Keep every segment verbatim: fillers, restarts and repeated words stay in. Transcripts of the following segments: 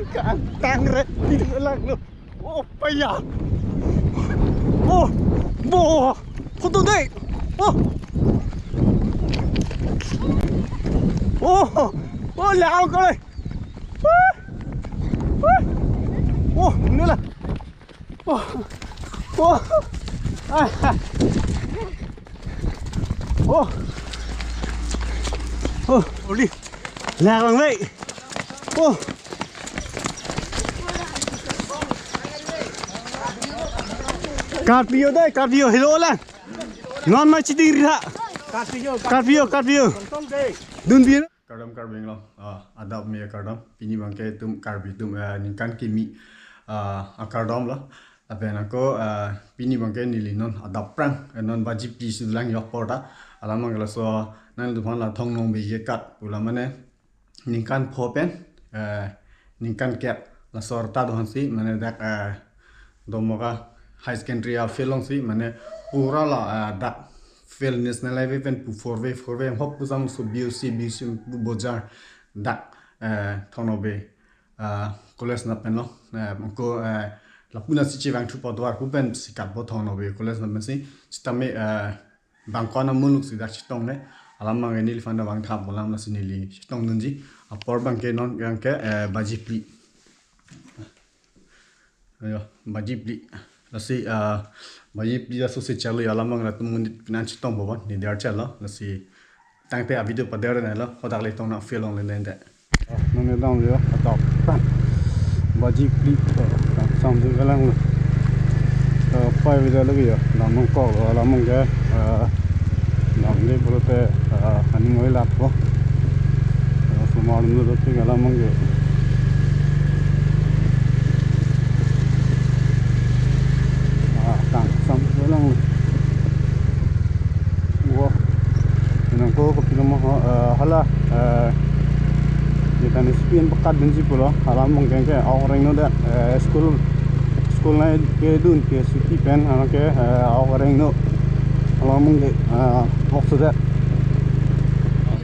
Kangtang re, pini lang lo. Oh, paya. Oh, bo. Kutu dei. Oh. Oh, oh, lang ko le. Oh, oh, ini lah. Oh. Oh. Ah. Oh. Oh, uli. Lang lang dei. Oh. Karpio dei, karpio hilo lang. Non ma chiding ri ha. Karpio, karpio, karpio. Kantong dei. Dun bi. Kardom Karbi Anglong, ah, adap me kardom. Pini abangke itum Karbi atum, ah, ningkan kimi, ah, akardom lo. Lapen ako, ah, pini abangke neli non adap prang, eh, non baji phli si dolang yo apor ta. Alam abangke laso nangtumphan la Thong Nongbe kekat pu la mane ningkan pho pen, eh, ningkan kep laso arta do-an si mane dak, eh, Domoka High Secondary a-field along si mane pura la, eh, dak field National Highway pen pu four way, four way hop pu sam so B O C, B O C pu bojar dak, eh, Thong Nongbe, eh, college anat pen lo. Eh, ko, eh, lapu anat si chevangthu po tovar pu pen si katpo Thong Nongbe college anat pen si. Sitame, eh, bang ko-an amuluk si dak chetong ne. Alam abangke neliphan ta vangtha pu alam lasi neli chetong dunji. Apor abangke non abangke, eh, baji phli. Ayo, baji phli. Lasi, ah, baji phli aso si chalo yo, alam abang latum monit pinan chetong bobon, ne der chalo. Lasi tangte a-video pader ne lo, hadak le tong nang field along le nende. Non ne dam yo, adap prang. Baji phli, ah, samjung kelang lo. Ah, pai video lo yo, dam nangkok lo, alam abangke, ah, dam le pulote, ah, aning oi lak po. Ah, sumar nu lo ting alam abangke. Ah, kangsam kelang. Wah. Nang ko ko kilo mo, eh, hala, eh, kita ni spin pekat dunji pulo. Alam abangke ke, aoreng no dak, eh, school, school nai kedun ke suti pen, alam ke, eh, aoreng no. Alam abangke, eh, hok sudah.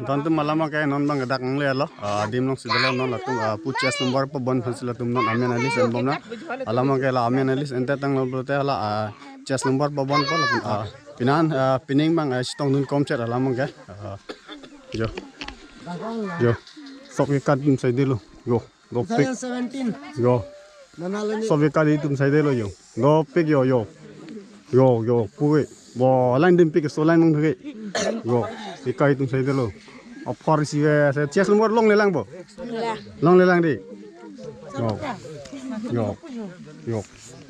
Don atum alam abangke non abang dak nang le lo. Ah, adim along si dolo non latum, ah, pu chest lumbar pabon aphan si latum non amen alis enbom nang. Alam abangke la amen alis ente tanglo pulote hala, ah, chest lumbar pabon po latum, ah, pinan, ah, pining abang, ah, chetong dun komchet alam abangke. Ah, yo. Yo. Sok kekat atum saidelo. Yo. Dopik. Seventeen. Yo. Mana lagi? Sok kekat atum saidelo yo. Dopik yo, yo. Yo, yo, puke. Bo, line dimpik, so line mangke. Yo, kekai atum saidelo. Apor si ve, se chest lumbar longlelang bo. Longlelang dei. Yo. Yo. Yo.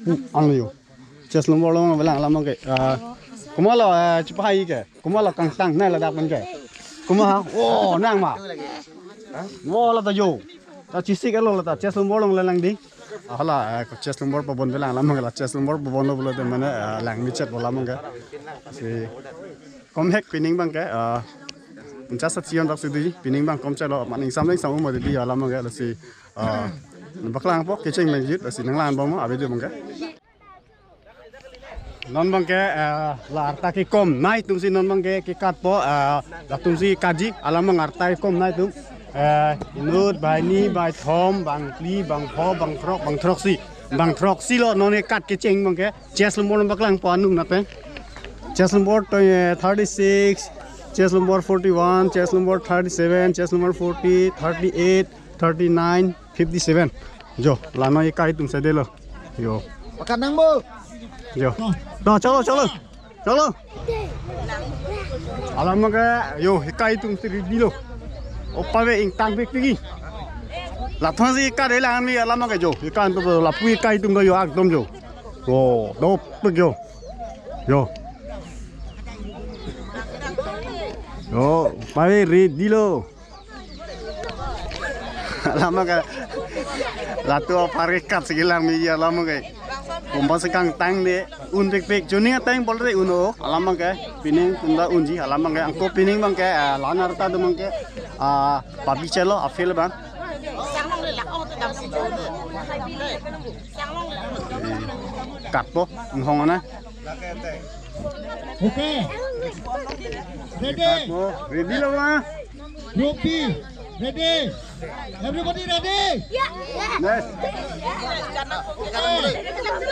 Pu, ang yo. Chest lumbar longlelang alam abangke. Ah, komat lo, eh, chepahai ke. Komat lo kangtang nai ladak pen ke. Komat ha. Oh, nang ma. Oh, la ta yo. Ta chesik elo la ta chest lumbar longlelang dei. Ah, hala, eh, ko chest lumbar pabon velang alam abangke la chest lumbar pabon lo pulote mane, eh, langmechet pu alam abangke. Si komhek pining abangke, eh, puncha sat sion dak si dei, pining abang komchelo, maning samling sam umar dei alam abangke, lasi, eh, nangpaklangpo kecheng lang jut, lasi nanglangbom a-video abangke. Non abangke, eh, la arta kekom nai atum si non abangke kekatpo, eh, latum si kajik, alam abang arta kekom nai atum. Eh, inut, banghini, banghithom, bangphli, bangpho, bangthrok, bangthroksi. Bangthroksi lo non kekat kecheng abangke. Chest lumbar nangpaklangpo anung nat pen. Chest lumbar to, eh, thirty-six, chest lumbar forty-one, chest lumbar thirty-seven, chest lumbar forty, thirty-eight, thirty-nine, fifty-seven. Jo, la non kekai atum saidelo. Yo. Pakat nang bo. Yo. To, chalo, chalo. Chalo. Alam abangke, yo, kekai atum si ready lo. Opa ve ingtang pik pik. Lathon si kekat dei lang mi alam abangke jo. Kekai atum lapu kekai atum do yo akdom jo. Yo, dopik yo. Yo. Yo, opa ve ready lo. Alam abangke latum apar kekat si kelang mi alam abangke. Kompa si kangtang dei, un pik pik. Chuning ateng bol dei un-o. Alam abangke pining atum ta unji. Alam abangke angko pining abangke, eh, la-an arta do abangke, ah, pabi chelo a-field abang. Eh, katpo, inghong ana. Okay. Ready. Katpo, ready lo ma. Group B. Ready? Everybody ready? Yes.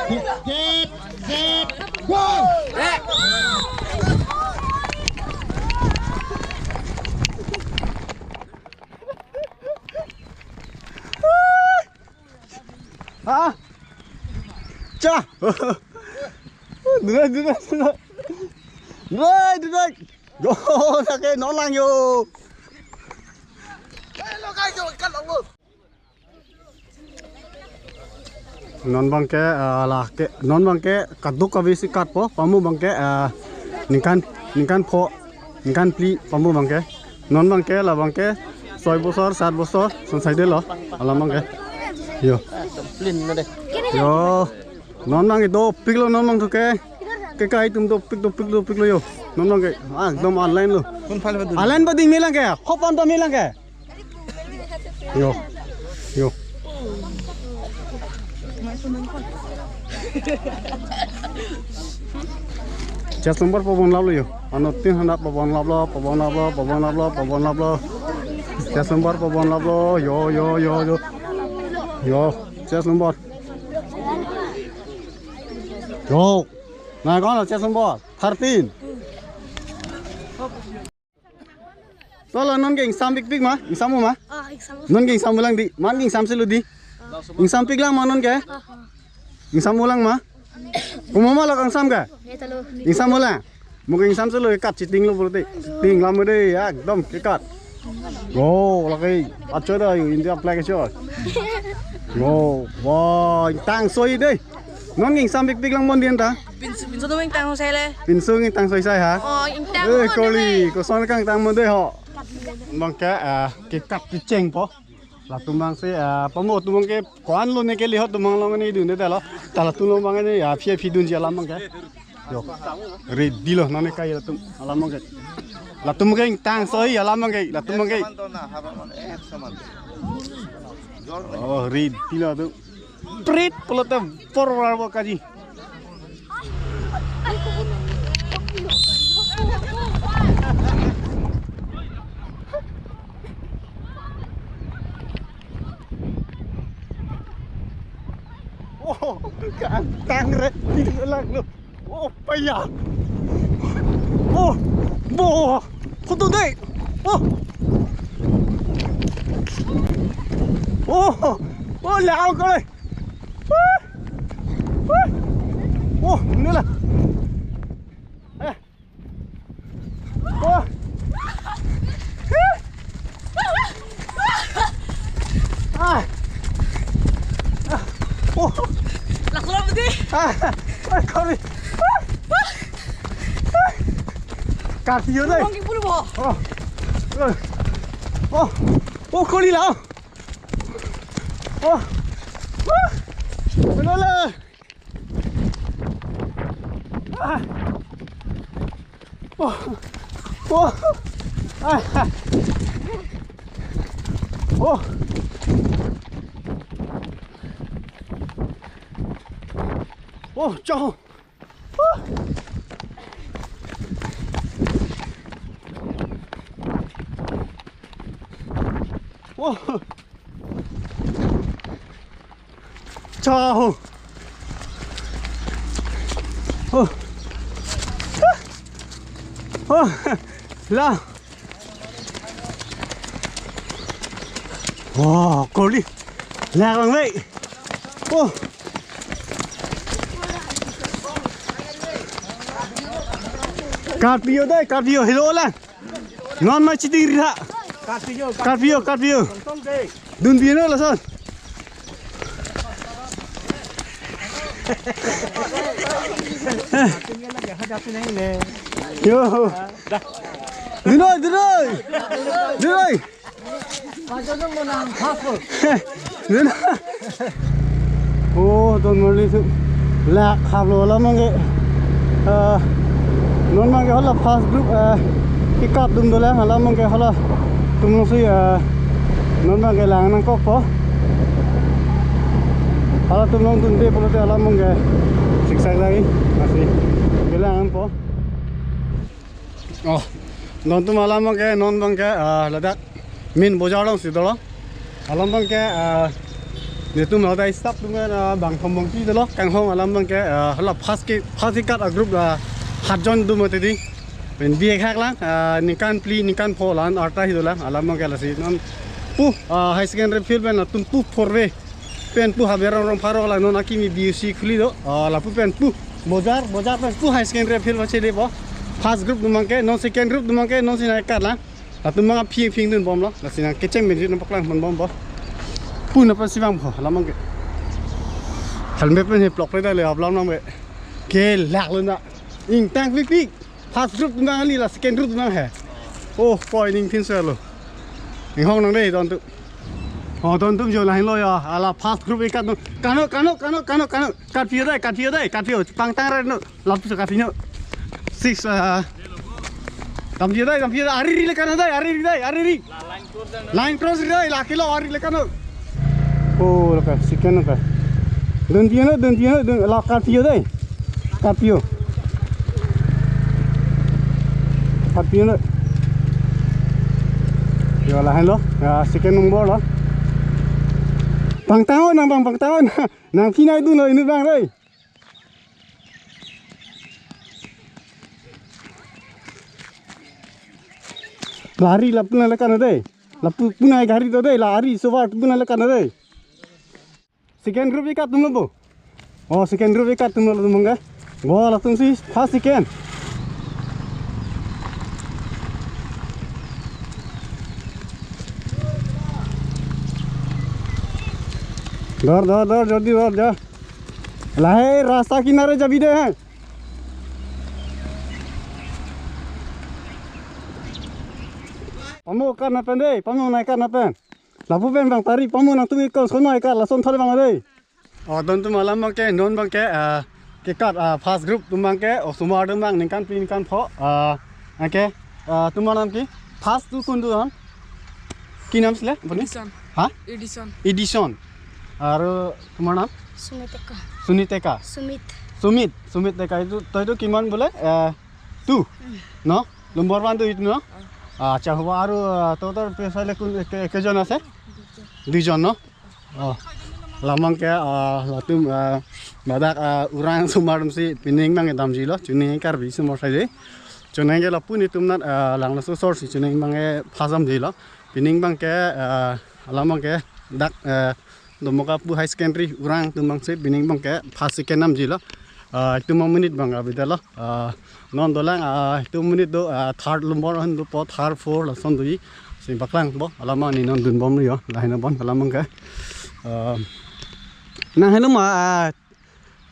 Get, get, set, go! Ha? Cha! Dudai, dudai, dudai. Dudai, dudai. Yo, lake non lang yo. Non abangke, ah, lake, non abangke kaduk kave si katpo, pamu abangke, ah, ningkan, ningkan pho, ningkan phli, pamu abangke. Non abangke, la abangke, soi bosor, sat bosor, son saidelo, alam abangke. Yo. Yo. Non abangke dopiklo non abang thuke. Kekai atum dopik, dopik, dopiklo yo. Non abangke, ah, ekdom online lo. Online bading melang ke? Hop an ta melang ke? Yo. Yo. Chest number pabon laplo yo. Anuttin handa pabon laplo, pabon laplo, pabon laplo, pabon laplo. Chest number pabon laplo. Yo, yo, yo, yo. Yo, chest number. Yo. Nangkok lo chest number thirteen. Tolo non ke ingsam pikpik ma, ingsam ma? Ah, ingsam. Non ke ingsam lang di, man ke ingsam silo di. Ingsam piklang ma non ke? Ah, ah. Ingsam lang ma? Komat ma lo kangsam ke? Ya, talo. Ingsam lang. Mo ke ingsam silo kat cheating lo pulote. Cheating lam de ya, ekdom kekat. Yo, lake acho da yo, India flag acho. Yo, wah, ingtang soi de. Non ke ingsam pikpik lang mon din ta. Pinso, pinso tu ingtang soi le. Pinso ingtang soi sai ha. Oh, ingtang. Eh, mon koli, de. Koson kangtang mon de ho. Abangke, ah, kekat kecheng po. Latum abang si, ah, pamu atum abangke ko-an lo ne keli ho atum abang along ne dun de lo. Ta latum along abang ne, ah, phi phi dunji alam abangke. Yo. Ready lo nane kai latum alam abangke. Latum abangke ingtang soi alam abangke. Latum abangke. Oh, ready lo tu. Prit pulote porwar bo kaji. Oh, kangtang re, tinggal lo. Oh, paya. Oh, bo. Kutu dei. Oh. Oh, oh, lao kore. Oh, ini lah. Eh. Oh. Ah. Ah. Oh. Lakulah putih. Ah. Ah, kali. Ah. Kati yo dei. Uang kipul bo. Oh. Oh. Oh, kali lah. Oh. Ah. Benar lah. Ah. Oh. Oh. Ah. Oh. Oh, chao. Oh. Oh. Chao. Oh. Oh. La. Oh, koli. La bang wei. Oh. Kat pi yo dei, kat pi yo, helo lang. Non ma chiti ri tha. Kat pi yo, kat pi yo, kat pi yo. Tong tong dei. Dun pi yo lason. Yo. Dun noi, dun noi. Dun noi. Nena. Oh, don marli su. Lak haplo alam abangke. Ah, non abangke hala first group, ah, kekat atum dolang alam abangke halatum along si, ah, non abangke lang nangkokpo. Halatum along dunde pulote alam abangke siksak lagi. Masih. Kelang po. Oh, non atum alam abangke, non abangke, ah, ladak Main bojar alongsi dolo. Alam abangke, ah, netum ahut staff atum, ah, bang thom bangphli dolo. Kanghon alam abangke, ah, hala first ke, first ikat a-group la hat jon do mati di. Pen bihek hak lang, ah, ningkan phli, ningkan pho la-an arta si dolang. Alam abangke lasi non pu, ah, high secondary field pen latum pu four way pen pu Habe Rong Rongphar along non akimi B U C khuli do. Ah, lapu pen pu bojar, bojar pen pu high secondary field pachele po. First group atum abangke, non second group atum abangke, non si nangkat lang. Latum abang aphing phing dunbomlo. Lasi nangkecheng benjit nangpaklang ponbompo. Pu nangpasi vangpo, alam abangke. Helmet pen he plok le dale, alam abangke. Ke lak lo na. Ingtang pik pik. First group atum abang kali, la second group atum abang he. Oh, koi ning phin selo. Inghong nang dei don atum. Oh, don atum jo lahin lo ya. Hala first group ikat atum. Kano, kano, kano, kano, kano. Kat phi dei, kat phi dei, kat phi. Pangtang re no. Lapu so kat phi no. Six, ah. Damji dei, damji dei. Ari ri le kano dei, ari ri dei, ari ri. Line cross ri dei, la kilo ari le kano. Oh, laka, second laka. Dun dia no, dun dia no, dun, la kat phi dei. Kat phi. Kat phi no. Yo, lahin lo. Ya, second number lo. Pangtang-o nang bang, pangtang-o. Nang phinai dunlo inut abang dei. La ari lapu nang le kano dei. Lapu punai gari do dei, la ari sovar pu nang le kano dei. Second group ikat atum lo bo. Oh, second group ikat atum lo atum abangke. Bo latumsi first second. Dor, dor, dor, jodi dor, ja. Lahai rasta kinare jabi dei, ha. Pamo karna pen dei, pamo nangkarna pen. Lapu pen bang tari, pamo nangtum ikon sonoi kar, lason thare bang dei. Oh, don atum alam abangke, non abangke, ah, kekat, ah, first group atum abangke, osomar atum abang, ningkan phli ningkan pho, ah, okay, ah, tomar nam ki? First tu kun tu han? Ki nam sile? Apni? Edison. Ha? Edison. Edison. Aru tomar nam? Sumit Teka. Sunit Teka. Sumit. Sumit. Sumit Teka itu, to itu kiman bole? Eh, tu. Hmm. No? Number one tu itu no? Ah. Ah, acha, huwa aru, ah, total pesa le kun ke, ke jon ase? Dui jon. Dui jon no? Oh. Alam abangke, ah, latum, ah, ladak, ah, orang osomar atumsi pining abang damjilo, chuning Karbi osomar saide. Chuning ke lapu netum nat, ah, Langnosor si chuning abangke phasam jilo. Pining abangke, ah, alam abangke dak, ah, Domoka pu high secondary orang atum abangsi pining abangke first second damjilo. Ah, itum amonit abang abidalo. Ah, non dolang, ah, itum amonit do, ah, third number ahin dopo, third, four lason doji. Si paklangpo, alam abang ne non dunbomlo yo, lahin abang alam abangke. Ah, nang helo ma, ah,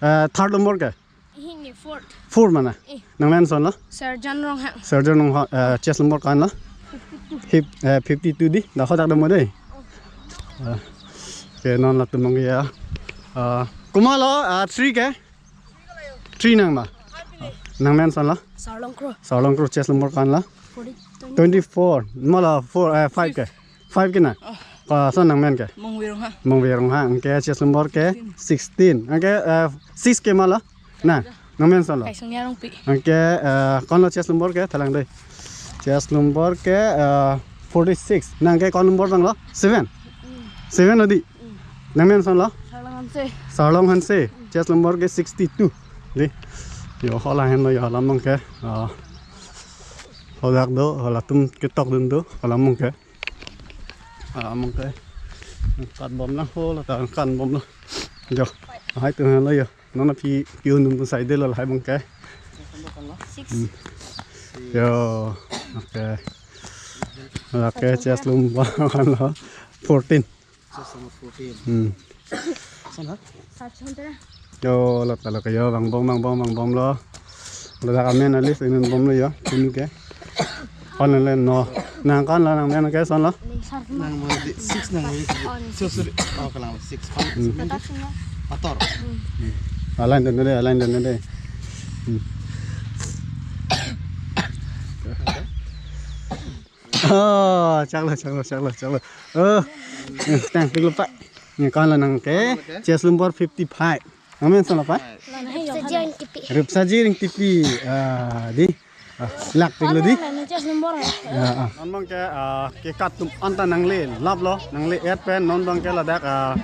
ah, third number ke? Hini fourth. Four mana? Eh. Nangmen ason lo? Serjan Ronghang. Serjan Ronghang, eh, chest number ko-an lo? Fifty-two. Hip, eh, fifty-two di. Dak hadak dam dei. Oh. Eh, okay, non latum abang ya. Eh, komat lo, eh, three ke? Three nang ma? Nangmen ason lo? Sarlong Kro. Sarlong Kro, chest number ko-an lo? Forty, twenty-four. Twenty-four. Mala four, eh, five ke? Five ke na? Oh. Ko-an ason nangmen ke? Mongve Ronghang. Mongve Ronghang. Anke chest number ke sixteen. Anke, eh, six ke ma lo? Na, nangmen ason lo? Kaisong Arongpi. Anke, eh, ko-an lo chest number ke? Thalang dei. Chest number ke, eh, forty-six. Nang ke ko-an number abang lo? Seven. Mm. Seven lo di. Mm. Nangmen ason lo? Sarlong Hanse. Sarlong Hanse. Mm. Chest number ke sixty-two. Di. Yo, hala henlo yo, alam abangke. Ah. Hadak do, halatum ketok dun do, alam abangke. Ah, abangke. Kat bomlo ho, la ta kat bomlo. Jo. Hai tu lo yo. Non aphi pion dun sai delo hai abangke. Six. Hmm. Yo. Okay. Okay, chest number ko-an lo? Fourteen. Chest number fourteen. Hmm. Ason ha? Sat chon tera. Yo, lo ta lo ke yo, vangbom, vangbom, vangbomlo. Ladak amen alis inut bomlo yo, punu ke. Ko-an le no. Nang ko-an lo, nangmen ke ason lo? Nang mo di six nang mo di. Oh, ni So, six. Sorry. Oh, kalang six. Ko-an Hmm. seven. Ator. Hmm. Hmm. Aline dun dei, aline dun dei. Hmm. Oh, chaklo, chaklo, chaklo, chaklo. Oh, eh, tang, piklo pa. Ne ko-an lo nang ke, chest number fifty-five. Nangmen ason lo pa? Rupsaji Ringtipi. Rupsaji Ringtipi. Ah, di. Lak tik lo di. Chess number hai. Ya, ah. Non abang ke, ah, ke kat atum anta nangle lap lo, nangle et pen non abang ke ladak, ah,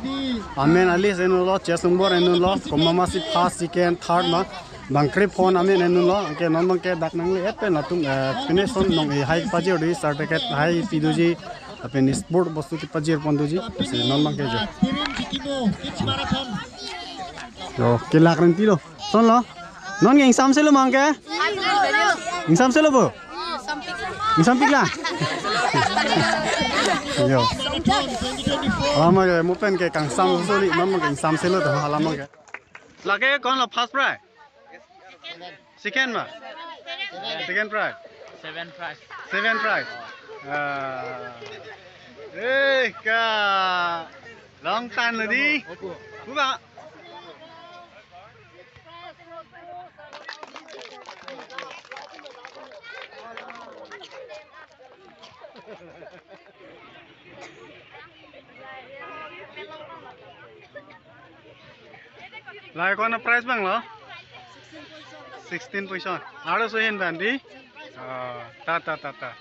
amen a-list enlo, chess number enlo, komat masi first, second, third ma, bang krep phone amen enlo, ke non abang ke dak nangle et pen latum, eh, pine ason nong-e hai pajir di, certificate hai pi doji, lapen sport bostu kepajir pon doji, si non abang ke jo. Jo, kelak rinti lo. Son lo. Non ke ingsamse lo ma ke? Ingsamse lo bo? Ingsampik lang. Jo. Alam ke mo pen ke kangsam soli, non ke ingsamse lo to alam ke. Lake kon lo first prize? Second ma? Second prize. Seven prize. Seven prize. Ah. Eh, ka. Long tan lo di. Buka. Lake kon a-prize abang lo? Sixteen position. Aro so hin bandi? Ah, ta, ta, ta, ta.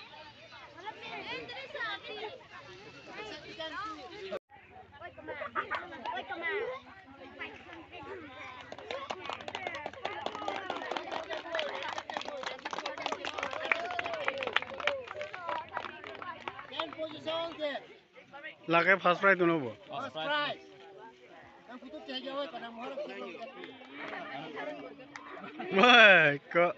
Lake first prize tu no bo? First prize. Wah, kok.